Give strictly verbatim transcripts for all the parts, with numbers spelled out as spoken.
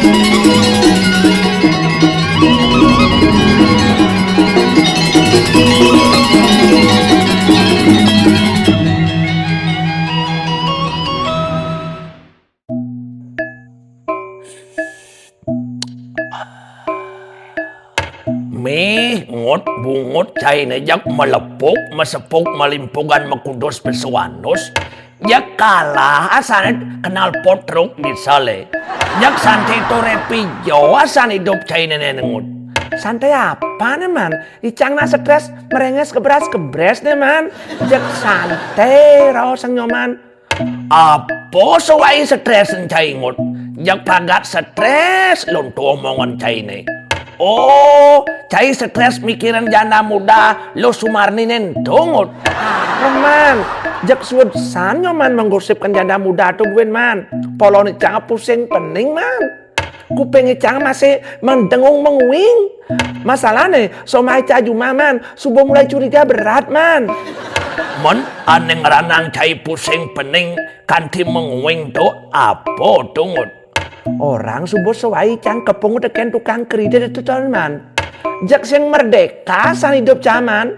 Mih, Ngut, bungut cainé jak malepuk, masepuk, malimpugan, makudus, pesuanus. Jak kalah asané knalpot truk diesel. Jak santé to répijo asan idup cainé né, Ngut. Santé apa né, Man? Icang nak stres, merenges, kebras, kebres né, Man. Jak santé raos, Nyoman. Apa sawai stres cai, Ngut? Jak pagat stres lonto omongan cainé. Oh, cai stres mikirin janda muda Luh Sumarni né ento, Ngut. Arep, Man, jak suud san Nyoman menggosipkan janda muda to buin, Man. Polon icang pusing pening, Man. Kuping icang masih mendengung menguing. Masalahné, somah icang jumah, Man, suba mulai curiga berat, Man. Mén ané ngranang cai pusing pening kanti menguing to apa to, Ngut? Orang suba sawai icang kepung tekén tukang kredit to, Man. Jak sing merdeka san idup cai, Man.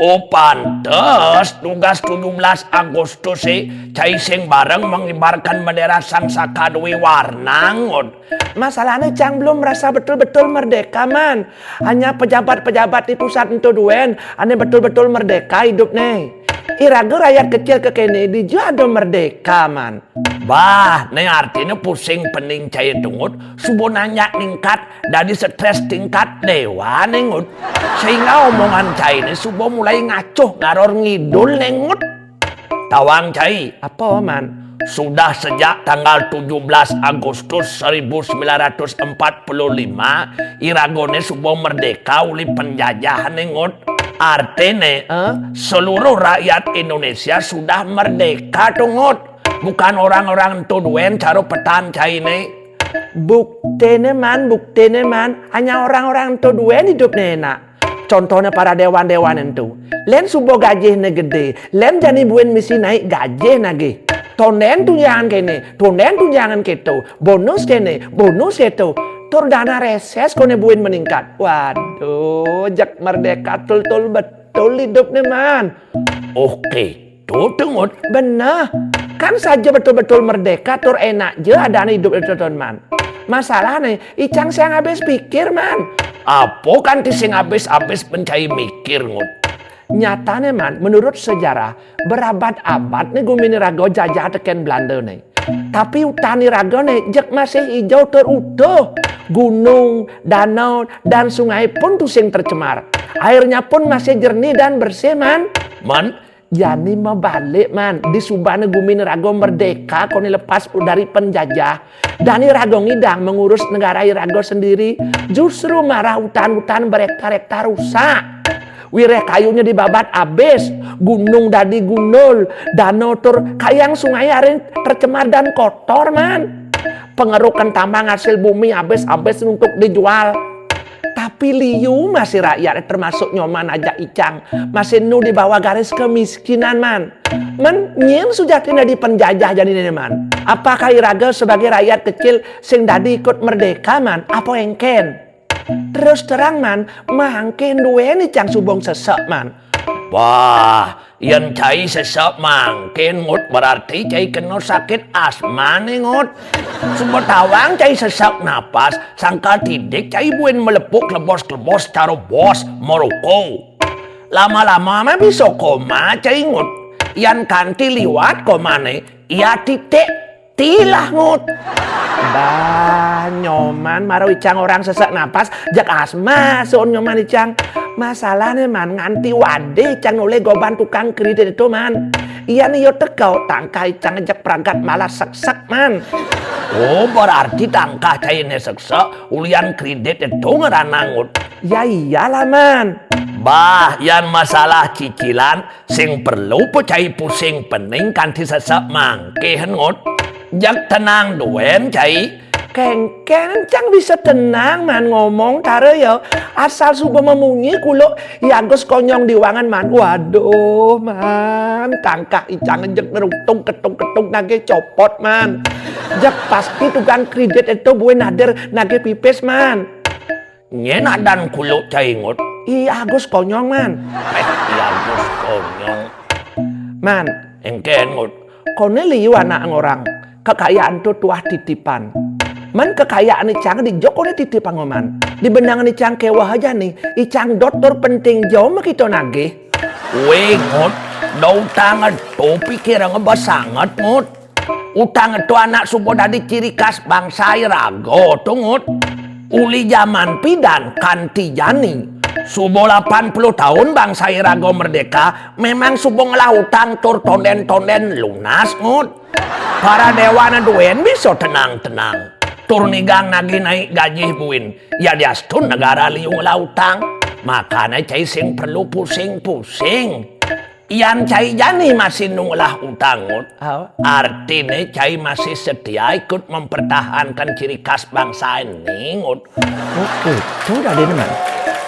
Oh, pantes tugas tujuh belas Agustus sih, cai sing bareng mengibarkan bendera Sang Saka Dwi Warna, Ngut. Masalahné icang belum merasa betul-betul merdeka, Man. Hanya pejabat-pejabat di pusat ento dogén ané betul-betul merdeka idupné. Iraga rakyat kecil kékéné dija ada merdeka, Man. Bah, né artiné pusing pening cai to, Ngut, suba nanjak ningkat, dadi stres tingkat déwa né, Ngut. Sehingga omongan cainé suba mulai ngacuh ngaror ngidul né, Ngut. Tawang cai. Apa, Man? Sudah sejak tanggal tujuh belas Agustus seribu sembilan ratus empat puluh lima, iragané suba merdeka uli penjajah né, Ngut. Artiné, eh? Seluruh rakyat Indonesia sudah merdeka to, Ngut. Bukan orang-orang ento dogén cara petan cainé. Buktiné, Man, buktiné, Man. Hanya orang-orang ento dogén idupné enak. Contohné para déwan-déwan ento. Lén suba gajihné gedé, lén jani buin misi naik gajih nagih. Tondén tunjangan kéné, tondén tunjangan kéto, bonus kéné, bonus kéto. Tur dana reses koné buin meningkat. Waduh, jak merdeka tul-tul betul idupné, Man. Oke. To, Ngut. Beneh. Kan saja betul-betul merdeka tur enak ja adané idup ento, Man. Masalahné, icang sing habis pikir, Man. Apa kanti sing habis-habis cai mikir, Ngut? Nyatané, Man, menurut sejarah, berabad-abad né guminé raga jajah tekén Belanda né. Tapi utan iragané jeg masih ijo tur utuh. Gunung, danau, dan sungai pun tusing tercemar. Airnya pun masih jernih dan bersih, Man. Man, jani mabalik, Man, disubané guminé raga merdeka koné lepas dari penjajah. Dani raga ngidang mengurus negara iraga sendiri, justru marah utan-utan berhektar-hektar rusak. Wiréh kayunya dibabat abis, gunung dadi gundul, danau tur kayang sungai arin tercemar dan kotor, Man. Pengerukan tambang hasil bumi abis-abis untuk dijual. Tapi liu masih rakyat, termasuk Nyoman ajak icang, masih nu di bawah garis kemiskinan, Man. Man, nyén sujatiné dadi penjajah jani né, Man? Apakah iraga sebagai rakyat kecil sing dadi ikut merdeka, Man? Apa éngkén? Terus terang, Man, mangkin duén icang suba sesek, Man. Wah, yén cai sesek mangkin, Ngut, berarti cai kena sakit asma né, Ngut. Suba tawang cai sesek napas, sangkal tidik cai buin melepuk klebos-klebos cara bos maroko. Lama-lama mah bisa koma cai, Ngut. Yan kanti liwat komané, ya titik tilah, Ngut. Bah, Nyoman, mara icang orang sesek napas, jak asma suun Nyoman icang. Masalahné, Man, nganti wadé icang nolih goban tukang kredit to, Man. Yan ia teka, tangkah icang jak pragat malah seksek, Man. Oh, berarti tangkah cainé seksek, ulian kredit to ngranang, Ngut. Ya iyalah, Man. Bah, yan masalah cicilan, sing perlu pa cai pusing pening kanti sesek mangkin, Ngut. Jak tenang duén, cai. Kéngkén cang bisa tenang, Man, ngomong tara ya. Asal suba mamunyi kula, ya Agus konyong diwangen, Man. Waduh, Man, tangkah icang jeg nerutung ketung-ketung nagih copot, Man. Jek pasti tukang kredit ento buin nader nagih pipis, Man. Nyén adan kuluk cai, Ngut? I Agus Konyong, Man. Eh, I Agus Konyong. Man. Engkén, Ngut? Koné liu anak ngorang. Kekayaan to tuah titipan. Man, kekayaan icang di jok koné titipan, Man. Di benang icang kéweh aja né, icang dot tur penting jo makito nagih. Wéh, Ngut, da utang to pikiranga besanget, Ngut. Utang to anak suba dadi ciri khas bangsa iraga to, Ngut. Uli jaman pidan kanti jani, suba lapan puluh taun bangsa iraga merdeka, memang suba ngelah utang tur tondén-tondén lunas, Ngut. Para déwana duén bisa tenang-tenang. Tur nigang nagih naik gaji buin. Yadiastun negara liu ngelah utang. Makané cai sing perlu pusing-pusing. Yan cai jani masih nu ngelah utang, Ngut. Artiné cai masih setia ikut mempertahankan ciri khas bangsa ini, Ngut. Oké, sudah deh, Man.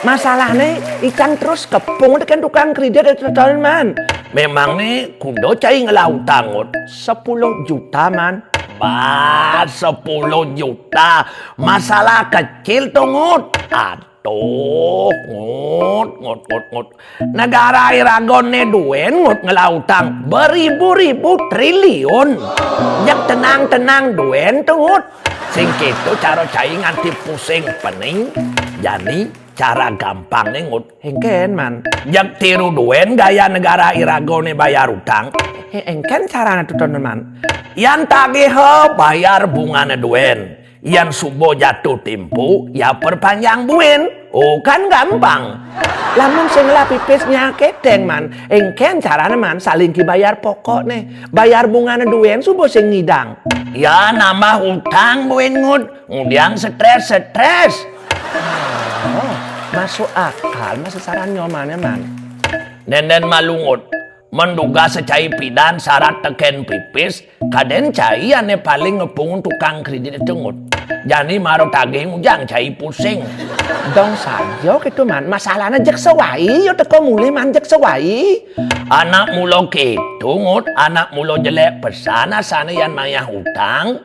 Masalahné icang terus kepung tekén tukang kredit itu tahun, Man. Memang né kuda cai ngelah utang, Ngut? Sepuluh juta, Man. Bah, sepuluh juta. Masalah kecil to, Ngut. Aduh, Ngut, Ngut, Ngut, Ngut. Negara iraga né duén, Ngut, ngelah utang beribu-ribu triliun. Jek tenang-tenang duén to, Ngut. Sing kéto cara cai nganti pusing pening. Jani cara gampangné, Ngut. Engkén, Man? Jek tiru duén gaya negara iraga né bayar utang. Engkén carané to, Man? Yan tagih, bayar bungané duén. Yan suba jatuh timpu, ya perpanjang buin. Oh, kan gampang. Lamun sing ngelah pipis nyakéteng, Man. Engkén carané, Man, salingki bayar pokokné. Bayar bungané duén suba sing ngidang. Ya nambah utang buin, Ngut. Ngudiang stres-stres. Oh, masuk akal, masih saran nyomané, Man. Nénten malu, Ngut. Mendugas cai pidan sarat tekén pipis, kadén cai ané paling ngepungun tukang kredit to, Ngut. Jani mara tagih ngujang cai pusing. Dong saja kéto, Man. Masalahné jek sawai, ya teka mulih, Man, jek sawai. Anak mula kéto, Ngut, anak mula jelék pesan asané yan mayah utang.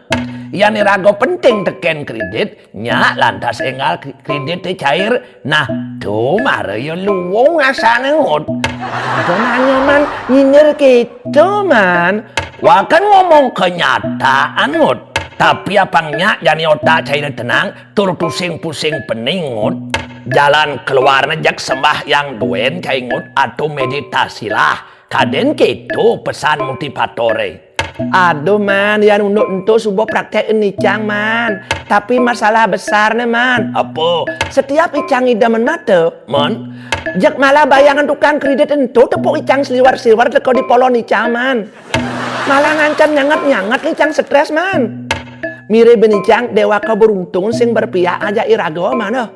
Yan iraga penting tekén kredit, nyak lantas énggal kri-, kredité cair. Nah, to mara ya luung asané, Ngut. Ada nanya, Man, nyinyir kéto, Man. Wah, kan ngomong kenyataan, Ngut. Tapi apang nyak jani otak cainé tenang, tur tusing pusing pening, Ngut. Jalan keluarné jek sembahyang duén cai, Ngut, atau meditasilah. Kadén kéto pesan motivatoré. Aduh, Man, yan unduk ento suba praktek icang, Man. Tapi masalah besarné, Man. Apa? Setiap icang ngidemen mata, Man, jek malah bayangan tukang kredit ento tepuk icang seliwar-seliwar teka di polon icang, Man. Malah ngancam nyanget-nyanget icang stres, Man. Mirib icang déwaka beruntung sing berpihak ajak iraga, Man.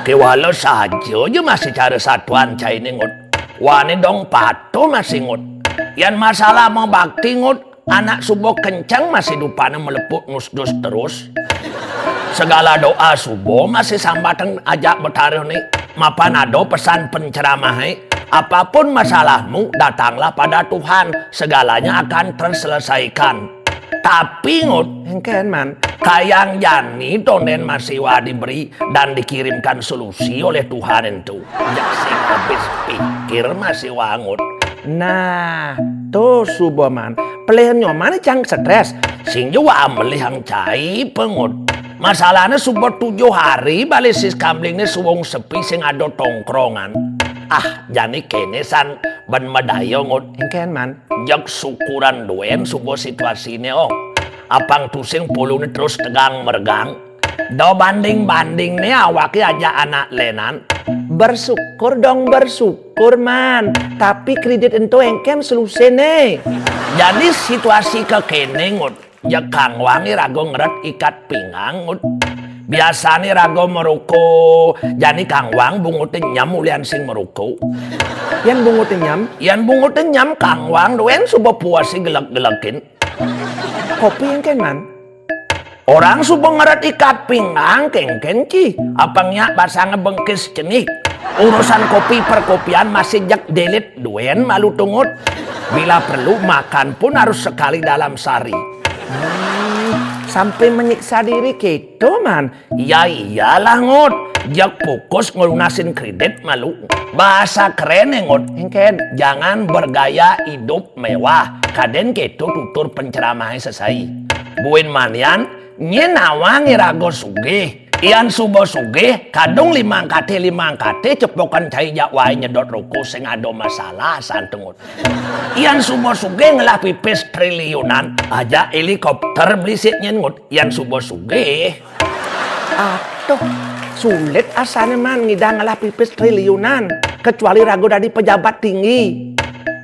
Kéwala saja ja masih cara satuan cainé, Ngut. Wané dong patuh masih, Ngut. Yan masalah mabakti, Ngut, anak suba kenceng masih dupané melepuk nusdus terus. Segala doa suba masih sambatan ajak Betarané. Mapan ada pesan penceramahé, apapun masalahmu, datanglah pada Tuhan, segalanya akan terselesaikan. Tapi, Ngut, engkén, Man, kayang jani tondén masih wa diberi dan dikirimkan solusi oleh Tuhan ento. Jak sing habis pikir masih wa, Ngut. Nah, to suba, Man. Pelih nyoman cang stres. Sing ja wa melihang cai, Ngut. Masalahné suba tujuh hari balé si Kamlingné suwung sepi sing ada tongkrongan. Ah, jani kéné san ben madaya, Ngut. Engkén, Man. Jak syukuran duén suba situasiné, oh. Apang tusing puluné terus tegang meregang. Da banding-bandingné awaké ajak anak lénan. Bersyukur dong, bersyukur, Man. Tapi kredit ento engkén selusené. Jani situasi kekéné, Ngut. Ya, Kang Wang iraga ngeret ikat pinggang, Ngut. Biasané raga maruko, jani Kang Wang bunguté nyem ulian sing maruko. Yan bunguté nyem? Yan bunguté nyem, Kang Wang duén suba puas geleg-gelekin. Kopi engkén, Man? Orang suba ngeret ikat pinggang, kéngkén ci. Apang nyak basanga bengkis cenik. Urusan kopi perkopian masih jak delit duén malu to, Ngut. Bila perlu, makan pun harus sekali dalam sehari. Sampai menyiksa diri gitu, Man. Ya iyalah, Ngut. Jak fokus ngelunasin kredit malu. Bahasa keren nih, Ngut. Engken. Jangan bergaya hidup mewah. Kaden gitu tutur penceramahnya sesai. Buin manian, nyén nawang iraga sugih. Yan suba sugih, kadung limang katih limang katih cepokan cai jak waé nyedot ruko sing ada masalah santungut. Yan suba sugih ngelah pipis triliunan, ajak helikopter belisik nyén ngut. Yan suba sugih. Atuh, sulit asané, Man, ngidang ngelah pipis triliunan, kecuali raga dadi pejabat tinggi.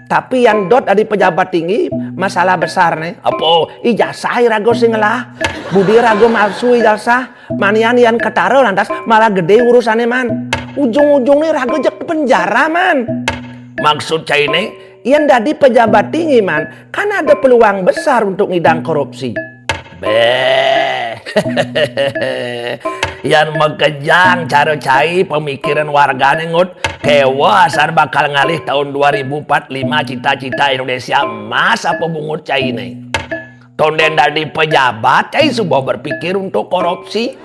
Tapi yan dot dadi pejabat tinggi, masalah besar nih. Apa? Ijazah raga sing ngelah. Budi raga malsu ijazah. Manian yan ketara lantas malah gedé urusané, Man. Ujung-ujungné raga jek penjara, Man. Maksud cainé? Yan dadi pejabat tinggi, Man, kan ada peluang besar untuk ngidang korupsi. Béh. Yan makejang cara cai pemikiran wargané, Ngut. Kéweh asar bakal ngalih tahun dua ribu empat lima, cita-cita Indonesia emas apa bungut cainé. Tondén dadi pejabat, cai suba berpikir untuk korupsi.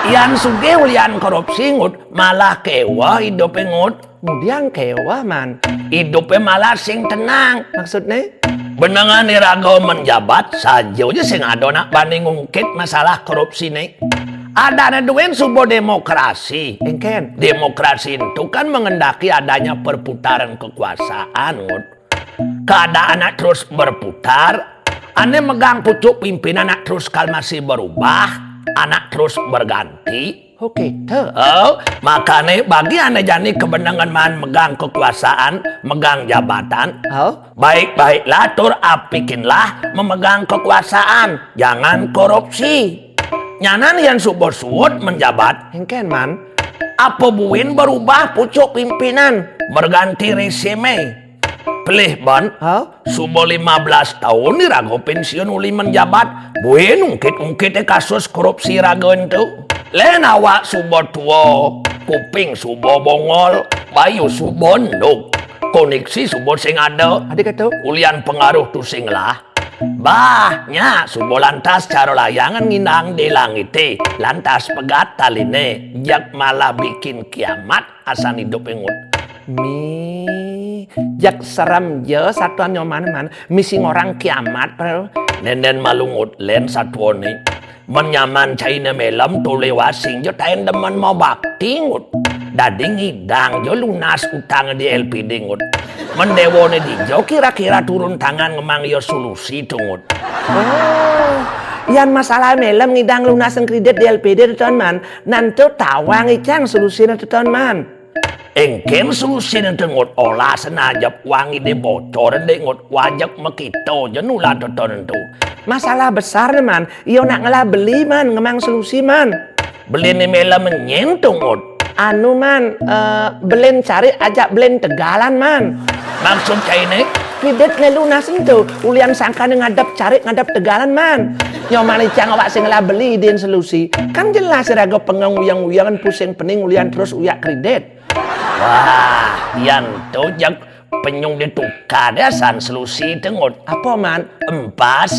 Yan sugih ulian korupsi, Ngut, malah kéweh idupé, Ngut. Ngudiang kéweh, Man? Idupé malah sing tenang. Maksudné? Benengan iraga menjabat, saja ja sing ada nak bani ngungkit masalah korupsiné. Adané duén suba demokrasi. Engken. Demokrasi itu kan mengendaki adanya perputaran kekuasaan, Ngut. Keadaan nak terus berputar, ané megang pucuk pimpinan nak terus kal masih berubah, anak terus berganti. Oké, te. Oh, makané bagi ané jani kebenengan maan megang kekuasaan, megang jabatan. Oh. Baik-baiklah tur apikinlah memegang kekuasaan, jangan korupsi. Nyanan yan suba suud menjabat. Engken, Man. Apa buin berubah pucuk pimpinan, berganti rezime. Pelih, Ban. Hah? Suba lima belas taun iraga pensiun uli menjabat. Buin ungkit-ungkité kasus korupsi raga ento. Lén awak suba tua, kuping suba bongol, bayu suba enduk. Koneksi suba sing ada. Adi kata? Ulian pengaruh tusing lah. Bah, nya suba lantas cara layangan ngindang di langité. Lantas pegat taliné, jak malah bikin kiamat asan idup, Ngut. Mi, jak serem ja satuan Nyoman, Man. Misi ngorang kiamat, padahal. Néndén malu, Ngut, lén satuané. Men nyaman cainé mélem, tolih wasing ja taén demen mabakti, Ngut. Dadi ngidang ja lunas utang di L P D, Ngut. Men déwané dija kira-kira turun tangan ngemang ia solusi to, Ngut. Oh, yan masalah mélem ngidang lunasan kredit di L P D to, Man. Nantu tawang icang solusiné to, Man. Engkén solusiné to, Ngut, olah senajep wangidé bocor dé, Ngut, wajib makita ja nulad to, Man, to. Masalah besar né, Man. Ia nak ngelah beli, Man, ngemang solusi, Man. Beliné mélem nyén to, Ngut? Anu, Man, eh, belin carik ajak belin tegalan, Man. Maksud cainé? Kredit né lunas ento, ulian sangkané ngadep carik ngadep tegalan, Man. Nyoman icang awak sing ngelah beli idin solusi. Kan jelas iraga pengeng uyang-uyangan pusing pening ulian terus uyak kredit. Wah, yan to jak penyung ditukar dé asan solusi to, Ngut. Apa, Man? Empas.